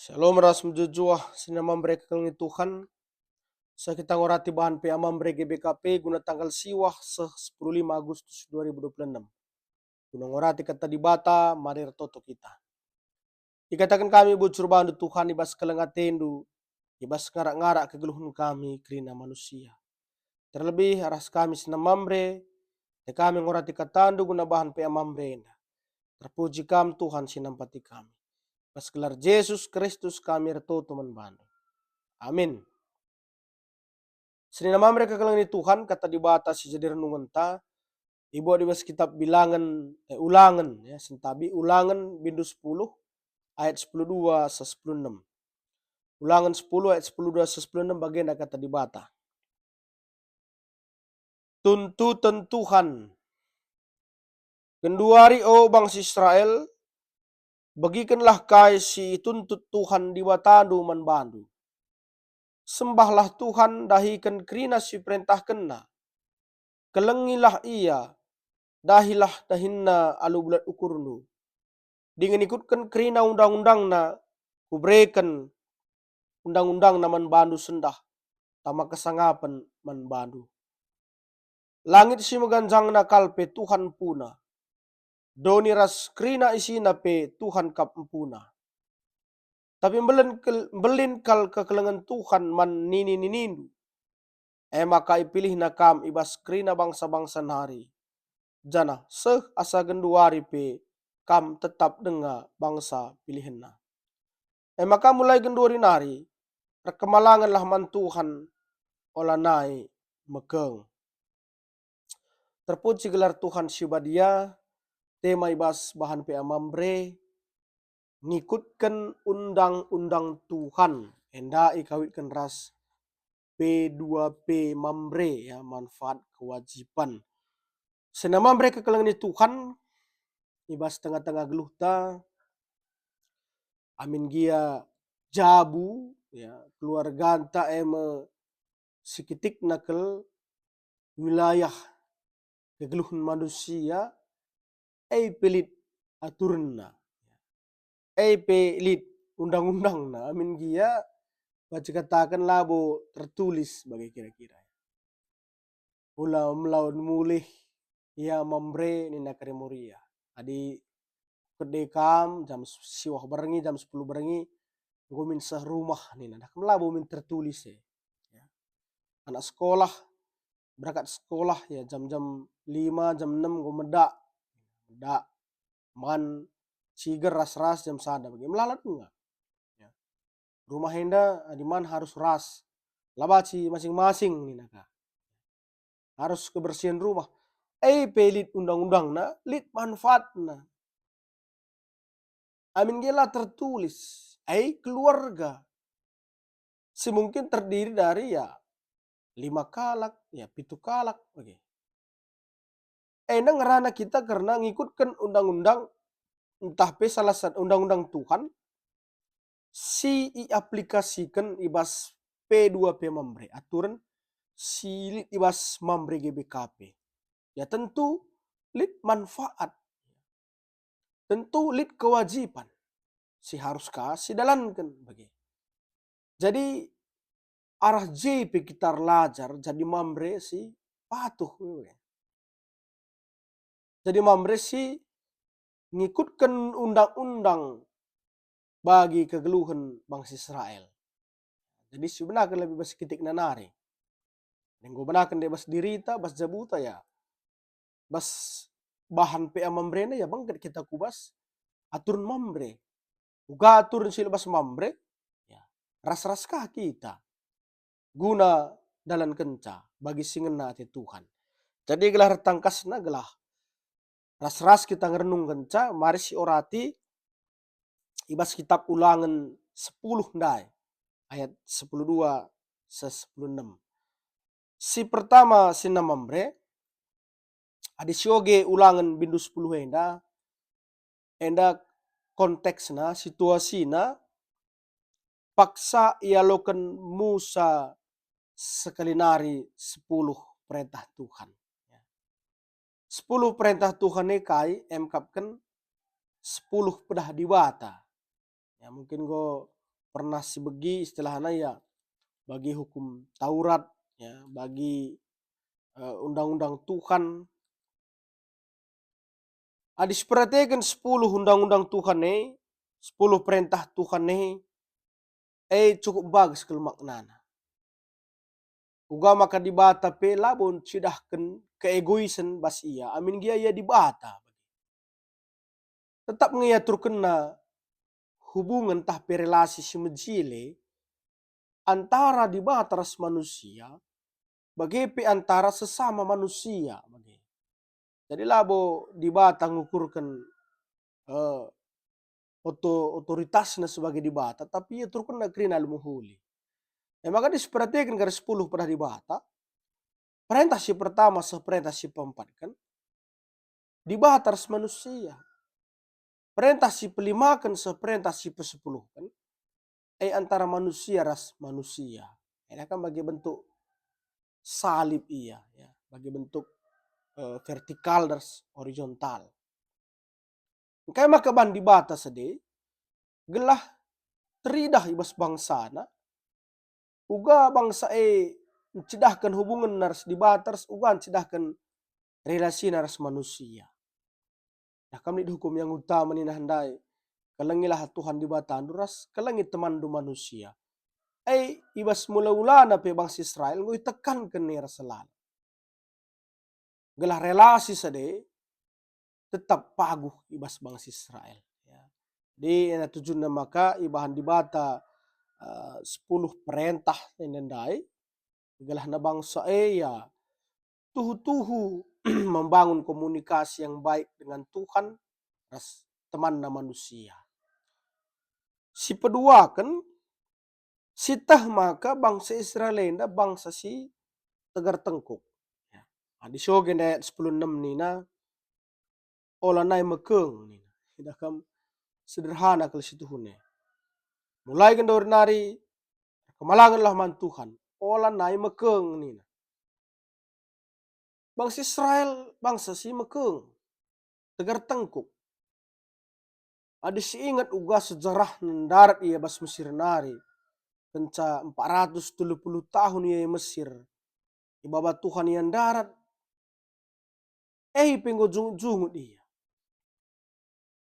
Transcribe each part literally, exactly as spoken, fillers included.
Shalom ras mejuah-juah, senina Mamre kekelengen Tuhan. Seh kita ngorati bahan P A Mamre G B K P guna tanggal siwah seh sepuluh lima Agustus dua ribu dua puluh enam. Guna ngorati Kata Dibata, mari ertoto kita. Ikataken kami bujur bandu Tuhan i bas keleng atendu, i bas ngarak-ngarak kegeluhen kami kerina manusia. Terlebih ras kami senina Mamre, te kami ngorati katandu guna bahan P A Mamre enda. Terpuji Kam Tuhan si nampati kami. Bas gelar Jesus Kristus kami ertoto man bandu. Amin. Senina Mamre kekelengen Tuhan, Kata Dibata si jadi renungenta, ibuat i bas kitab Bilangen, eh, Ulangen, ya, sentabi Ulangen bindu sepuluh ayat sepuluh dua seh sepuluh enam. Ulangen sepuluh ayat sepuluh dua seh sepuluh enam, bagenda Kata Dibata. Tuntuten Tuhan. Genduari, o bangsa Israel, begikenlah kai si ituntut Tuhan Dibatandu man bandu. Sembahlah Tuhan dahiken kerina si perentahkenNa. Kelengilah Ia, dahilah dahinNa alu bulat ukurndu. Dingen ikutken kerina undang-undangNa, kubereken undang-undangNa man bandu sendah tama kesangapen man bandu. Langit si meganjangna kal pe Tuhan empuna. Doni ras kerina isina pe Tuhan kap empuna. Tapi mbelin kel-, mbelin kal kekelengen Tuhan man nini-ninindu. E maka ipilihNa kam i bas kerina bangsa-bangsa nari, janah seh asa genduari pe kam tetap denga bangsa pilihenNa. E maka mulai genduari nari, erkemalangenlah man Tuhan, olanai mekeng. Terpuji gelar Tuhan si badia, tema i bas bahan P A Mamre, ngikutken undang-undang Tuhan, enda ikawitken ras P dua P Mamre, ya, manfaat kewajiban. Senina Mamre kekelengen Tuhan, i bas tengah-tengah geluhta, amin gia jabu, ya, keluarganta e me sikitikna kal wilayah kegeluhen manusia, e pe lit aturenna, e pe lit undang-undangna, amin gia banci kataken labo tertulis bage kira-kira. Ula melaun mulih ia Mamre nina kari Moria. Adi kede kam jam siwah berngi, jam sepuluh berngi, enggo min seh rumah nina. Dah kam labo min tertulis e. Ya. Anak sekolah, berangkat sekolah ya jam-jam lima, jam enam enggo medak. Medak, man, ciger ras-ras jam sada bagi. Melalat enggak? Ya. Rumah enda adi man harus ras. La banci masing-masing nina ka. Harus kebersihan rumah. E pe lit undang-undangna, lit manfaatna. Amin gia la tertulis, e keluarga si mungkin terdiri dari ya lima kalak, ya pitu kalak, oke. Enda ngerana kita kerna ngikutken undang-undang, ntah pe salah satu undang-undang Tuhan si iaplikasiken i bas P dua P Mamre, aturen si lit i bas Mamre G B K P. Ya tentu lit manfaat, tentu lit kewajiban si harus ka sidalanken bage. Jadi arah je pe kita erlajar jadi Mamre si patuh. Jadi Mamre si ngikutken undang-undang bagi kegeluhen bangsa Israel. Jadi sibenaken lebih bas kitikna nari. Enggo benaken dek bas dirita, bas jabuta ya. Bas bahan P A Mamrena ya bengket kita ku bas aturen Mamre. Uga aturen si bas Mamre, ya, ras-ras ka kita guna dalankenca bagi si ngena ate Tuhan. Jadi gelah ertangkasna, gelah ras-ras kita ngerenungkenca, mari si orati i bas kitab Ulangen sepuluh ndai, ayat sepuluh dua seh sepuluh enam. Si pertama senina Mamre, adi sioge Ulangen bindu sepuluh enda, enda konteksna, situasina, paksa ialoken Musa sekali nari sepuluh perentah Tuhan. Sepuluh perentah Tuhan e kai emkapken sepuluh pedah Dibata. Ya, mungkin enggo pernah sibegi istilahna ya, bagi hukum Taurat, ya, bagi, eh, undang-undang Tuhan. Adi siperhatiken sepuluh undang-undang Tuhan e, sepuluh perentah Tuhan e, e cukup bages kal maknana. Uga maka Dibata pe labo ncidahken keegoisen bas ia, amin gia ia Dibata. Tetap nge iaturkenna hubungen tah pe relasi si mejile antara Dibata ras manusia, bage pe antara sesama manusia bage. Jadi labo Dibata ngukurken, eh, oto-, otoritasna sebagai Dibata, tapi iaturkenna kerina alu mehuli. E maka adi siperhatiken garis sepuluh pedah Dibata, perentah si pertama seh perentah si peempatken, Dibata ras manusia. Perentah si pelimaken seh perentah si pesepuluhken, e antara manusia ras manusia. E kan bagi bentuk salib ia, ya, bagi bentuk, eh, vertikal ras horizontal. Engkai maka ban Dibata sade, gelah teridah i bas bangsana, uga bangsa e ncidahken hubungenna ras Dibata ras uga ncidahken relasina ras manusia. Nah, kam lit hukum yang utama nina ndai, "Kelengilah Tuhan Dibatandu ras kelengi temanndu manusia." E, i bas mula-ulana pe bangsa Israel enggo itekanken ia ras lalap. Gelah relasi sade tetap paguh i bas bangsa Israel. Ya. Jadi, ena tujunna maka ibahan Dibata, eh, sepuluh perentah enda ndai, gelahna bangsa e ya tuhu-tuhu membangun komunikasi yang baik dengan Tuhan ras temanna manusia. Sipeduaken, sieteh maka bangsa Israel enda bangsa si tegar tengkuk. Ya. Adi soge ndai ayat sepuluh enem nina, "Ola nai mekeng," nina. Idah kam, sederhana kal situhuna. Mulai genduari nari, kemalangenlah man Tuhan. "Ola nai mekeng," nina. Bangsa Israel bangsa si mekeng, tegar tengkuk. Adi siinget uga sejarah ndarat ia bas Mesir nari, kenca empat ratus telu puluh tahun ia i Mesir, ibaba Tuhan ia ndarat, e pe enggo jungut-jungut ia.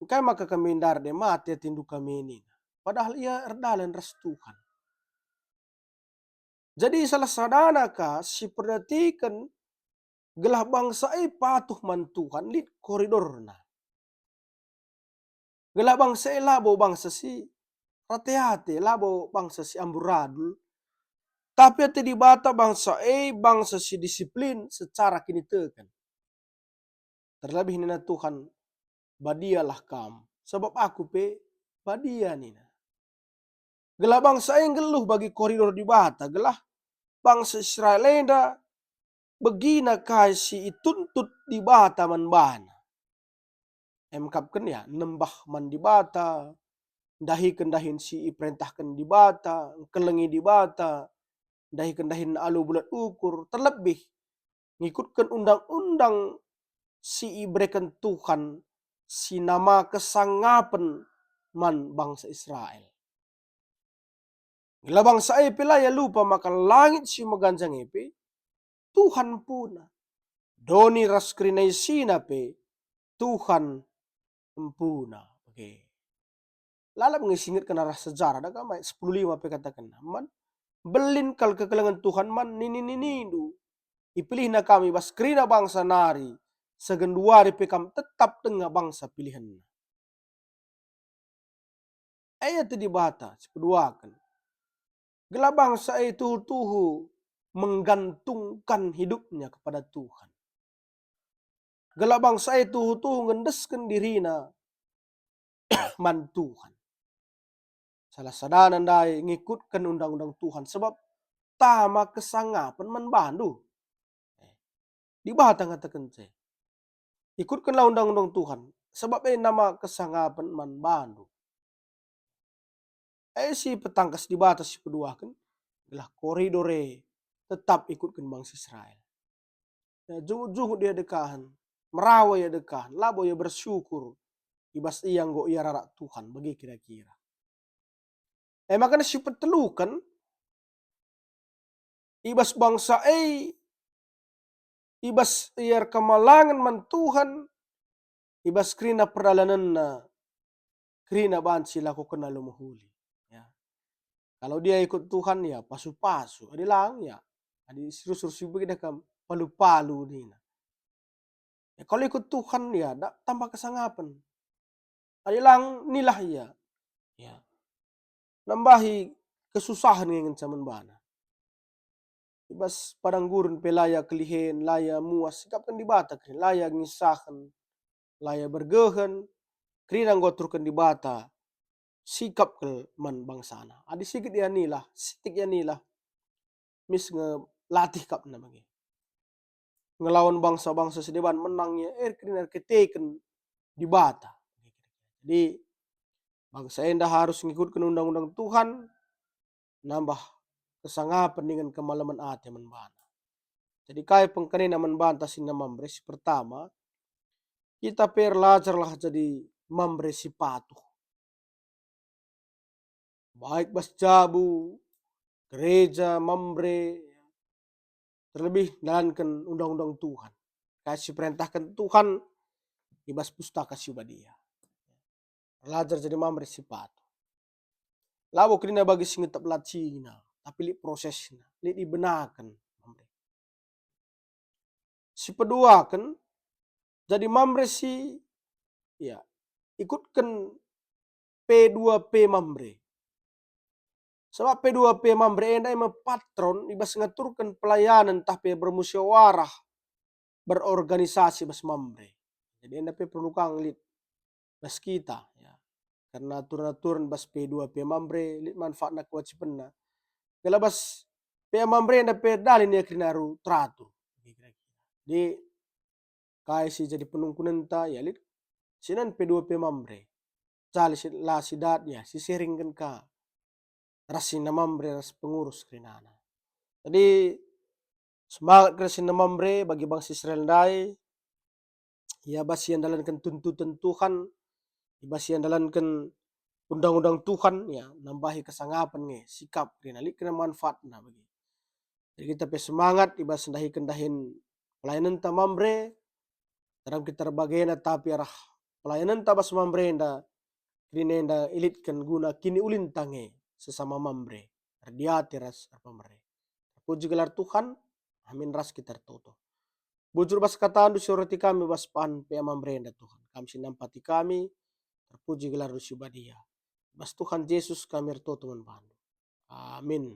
"Engkai maka kami ndarat e, mate atendu kami," nina. Padahal ia erdalan ras Tuhan. Jadi salah sadana ka si perhatiken gelah bangsa e patuh man Tuhan lit koridorna. Gelah bangsa e labo bangsa si rate-ate, labo bangsa si amburadul. Tapi ate Dibata bangsa e bangsa si disiplin secara kiniteken. Terlebih nina Tuhan, "Badialah kam, sabap Aku pe badia," nina. Gelah bangsa e nggeluh bagi koridor Dibata, gelah bangsa Israel enda begina kai si ituntut Dibata man bana. Emkapken ya, nembah man Dibata, ndahiken dahin si iperentahken Dibata, ngkelengi Dibata, ndahiken dahin alu bulat ukur, terlebih ngikutken undang-undang si ibereken Tuhan si nama kesangapen man bangsa Israel. Gelah bangsa e pe la ia lupa maka langit si meganjang e pe Tuhan empuna, doni ras kerina isina pe Tuhan empuna. Oke. Lalap nge siingetken arah sejarah, da kam ayat sepuluh lima pe katakenna, man, "Mbelin kal kekelengen Tuhan man nini-ninindu. Ipilihna kam i bas kerina bangsa nari, segenduari pe kam tetap denga bangsa pilihenna." E ate Dibata si peduaken. Gelah bangsa e tuhu-tuhu menggantungkan hidupnya kepada Tuhan. Gelah bangsa e tuhu-tuhu ngendesken dirina man Tuhan. Salah sadana ndai ngikutken undang-undang Tuhan, sebab tama kesangapen man bandu. Eh, Dibata ngatakenca e, "Ikutkenlah undang-undang Tuhan, sebab e nama kesangapen man bandu." E si petangkas Dibata si peduaken, gelah koridor e tetap ikutken bangsa Israel. Ya, jungut-jungut ia dekahen, merawa ia dekahen, labo ia bersyukur i bas ia enggo ia rarak Tuhan, bage kira-kira. E maka sipeteluken, i bas bangsa e, i bas ia erkemalangen man Tuhan, i bas kerina perdalanenna, kerina banci ilakokenna alu mehuli. Ya. Kalau dia ikut Tuhan, ya pasu-pasu. Adi lang, ya. Adi rusur-rusur si begitu kam, palu-palu nina. Ya, kalau ikut Tuhan, ya, da tambah kesangapen. Adi lang, nilah ia. Ya. Nambahi kesusahen nge ngenca man bana. I bas padang gurun pe la ia kelihen, la ia muas, sikapken Dibata kelihen, la ia ngisahen, la ia bergehen, kerina enggo aturken Dibata sikap kal man bangsana. Adi sitik ia nilah, sitik ia nilah, mis nge latih akapna bage. Ngelawan bangsa-bangsa si deban menang ia, er-, kerina erkiteken Dibata. Jadi, bangsa enda harus ngikutken undang-undang Tuhan, nambah kesangapen dingen kemalemen ate man bana. Jadi, kai pengkenina man banta senina Mamre? Si pertama, kita pe erlajarlah jadi Mamre si patuh. Baik bas jabu, gereja, Mamre, terlebih ndalanken undang-undang Tuhan. Kai si perentahken Tuhan i bas Pustaka Si Badia. Erlajar jadi Mamre si patuh. Labo kerina bagi si ngetep lacina, tapi lit prosesna, lit ibenaken Mamre. Sipeduaken, jadi Mamre si, ya, ikutken P dua P Mamre. Sabap P dua P Mamre enda e me patron i bas ngaturken pelayanen ntah pe bermusyawarah, berorganisasi bas Mamre. Jadi enda pe perlu kang lit bas kita, ya. Karena aturan-aturan bas P dua P Mamre lit manfaatna kewajibenna. Gelah bas P A Mamre enda pe dalin ia kerina aru teratur. Jadi, kai si jadi penungkunenta, ya lit senina P dua P Mamre. Cali si la sidat, ya, siseringken ka ras senina Mamre ras pengurus kerinana. Jadi, semangat kal senina Mamre bagi bangsa Israel ndai, i bas ia ndalanken tuntuten Tuhan, i bas ia ndalanken undang-undang Tuhan, ya, nambahi kesangapen nge, sikap kerina, lit kerina manfaatna bagi. Jadi kita pe semangat i bas ndahiken dahin pelayanenta Mamre, terang kita erbagena, tapi arah pelayanenta bas Mamre enda, kerina enda ilitken guna kiniulinta nge sesama Mamre, erdiate ras erpemere. Terpuji gelar Tuhan, amin, ras kita ertoto. Bujur bas kataNdu si erati kami bas pan P A Mamre enda, Tuhan. Kam si nampati kami, terpuji gelarNdu si badia. Bas Tuhan Jesus kami ertoto man bandu. Amin.